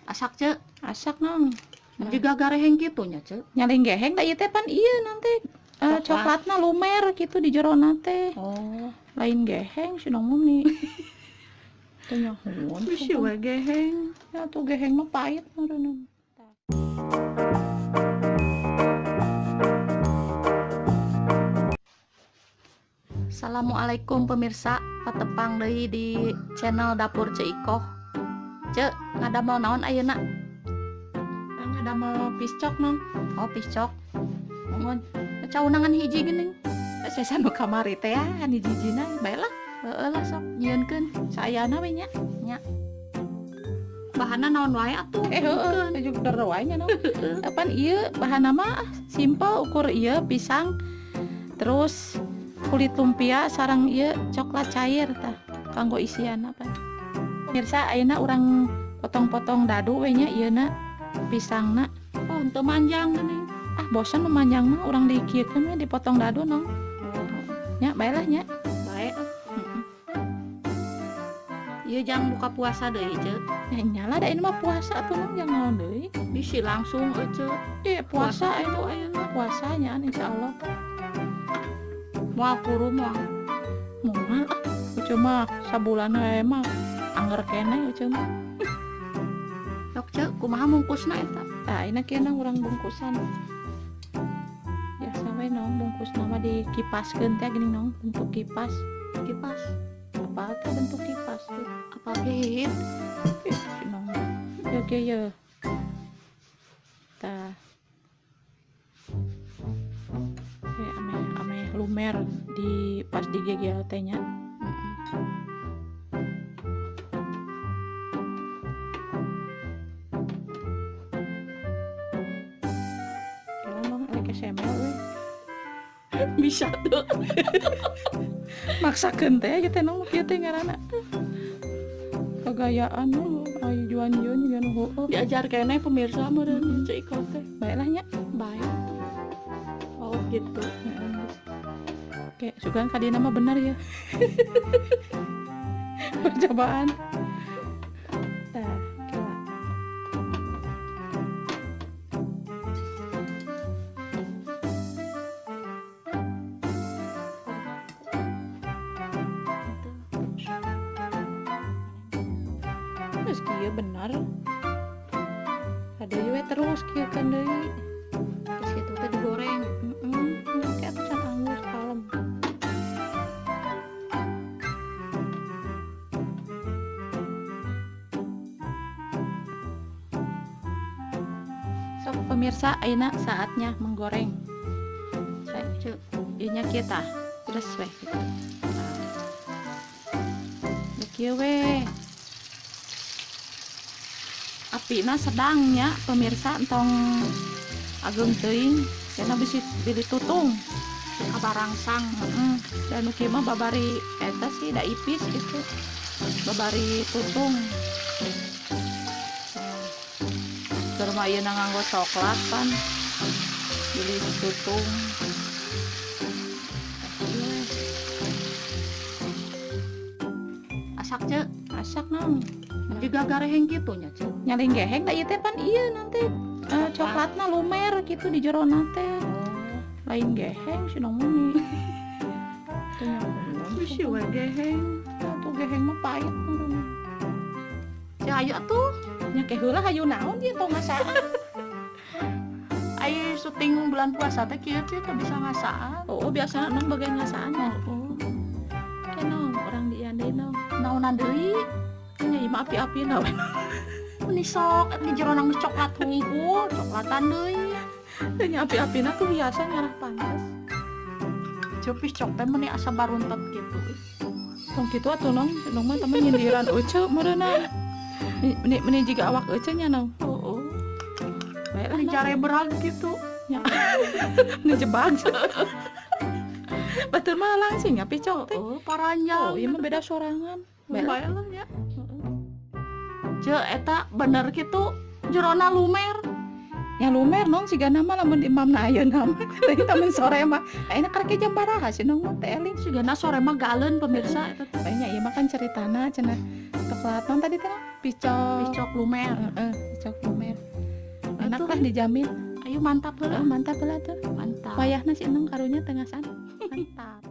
Asak ce, Asak nong. Jiga gareheng kitu nya ce. Nyaling geheng da ieu teh pan ieu nanti Coklat. Coklatna lumer gitu di jerona teh. Oh, Lain geheng si nong nih. Teu nyahoan. Bisi we geheng. Ya tuh geheng mah pahit meureunna. Assalamualaikum pemirsa, patepang deui di channel Dapur Ceu Ikoh. Ceu, ngadamel naon ayeuna? Ngadamel piscok nong. Oh, piscok. Mohon. Caunangan hiji geuning. Sesa nu kamari teh ya, anu jijina bae lah. Heeh lah sok nyieunkeun. Saayana we nya. Nya. Bahanna naon wae atuh? Heeh, jeung der wae nya nong. Apan ieu bahanna mah simple, ukur ieu pisang. Terus kulit lumpia sareng ieu coklat cair tah kanggo isian apa. Pemirsa, ayeuna urang potong-potong dadu we nya ieuna pisangna. Oh, henteu manjang geuning. Ah, bosan nu manjang mah urang dikieukeun we dipotong dadu nong. Oh, Nya bae lah nya. Bae. Heeh. Ieu jang buka puasa deui, Ceu. Ya nyala da ini mah puasa atuh nong, jang naon deui. Bisi langsung euy, Ceu. Iya, puasa Puasa itu ayeuna. Puasanya insyaallah. Moal kuru moal. Moal ah, Ucu mah sabulan we mah angger keneh Ucu mah. Sok Ceu, kumaha mungkusna eta? Tah, ayeuna kieu nang urang bungkusan. Biasa we nong bungkusna mah dikipaskeun teh geuning nong, bentuk kipas. Kipas. Apa teh bentuk kipas tuh? Apa hit? Ih, si nong. Yo ge ye. Tah. Ameh ameh lumer di pas di gegel teh nya. Kela nong elek SML we. Bisa tuh. Maksakeun teh ieu teh nong kieu teh ngaranna. Kegayaan nu aya juan ieu nya nu heueuh. Diajar keneh pemirsa meureun Ceu Ikoh teh. Bae lah nya. Bae atuh. Oh gitu. Heeh. Oke, sugan ka dieuna mah bener ya. Percobaan. Tah, kela. Geus kieu bener. Ada we terus kieu kan deui. Terus kitu teh digoreng. Heeh, engke atuh can angus kalem. Sok pemirsa, ayeuna saatnya menggoreng. Saya Ceu, ieu nya kieu tah. Terus we kitu. Tah. Kieu we. Apina sedangnya pemirsa, entong ageng teuing karena bisi bilih tutung kabarangsang. Heeh. Dan nu kieu mah babari eta sih da ipis gitu. Babari tutung. Keur mah ayeuna nganggo coklat pan bilih tutung. Asak Ceu, Asak nong. Jiga gareheng kitu nya Ceu. Nyaling geheng da ieu teh pan ieu nanti coklatna lumer gitu di jerona teh. Oh, Lain geheng si nong nih. Teu nyahoan. Bisi we geheng. Ya tuh geheng mah pahit meureun. Ceu hayu atuh. Nya ke heula hayu naon ieu tong ngasaan. Ai syuting bulan puasa teh kieu Ceu teu bisa ngasaan. Oh, biasa nong bagian ngasaan ya. Heeh. Ke nong urang diian deui nong. Naonan deui? Nya ieu mah api-api na we. Meni sok eta di jerona geus coklat hungkul, coklatan deui. Teu nya api-apina tuh biasa ngarah pantes. Ceu piscok teh meni asa baruntet kitu. Tong kitu atuh nong, nong mah temen nyindiran euceu meureunna. Meni meni jiga awak euceu nya nong. Heeh. Bae lah Meni nong. jarebrag kitu. Nya. Meni jebag. Batur mah langsing ya picok teh. Heeh, paranjang. Oh, ieu mah beda sorangan. Bae lah. Bae lah nya. Ceu eta bener kitu jerona lumer. Ya lumer nong sigana mah lamun imamna ayeuna mah. Lain tamun sore mah. Ayeuna karek jam baraha sih nong mah teh eling. Sigana sore mah galeun pemirsa eta teh. Kayaknya ieu mah kan ceritana cenah coklat non tadi teh picok. Picok lumer. Heeh, Cok lumer. Enak Atuh. lah, dijamin. Ayo, mantap heula. Oh, mantap lah tuh. Mantap. Wayahna si Eneng karunya teu ngasaan. Mantap.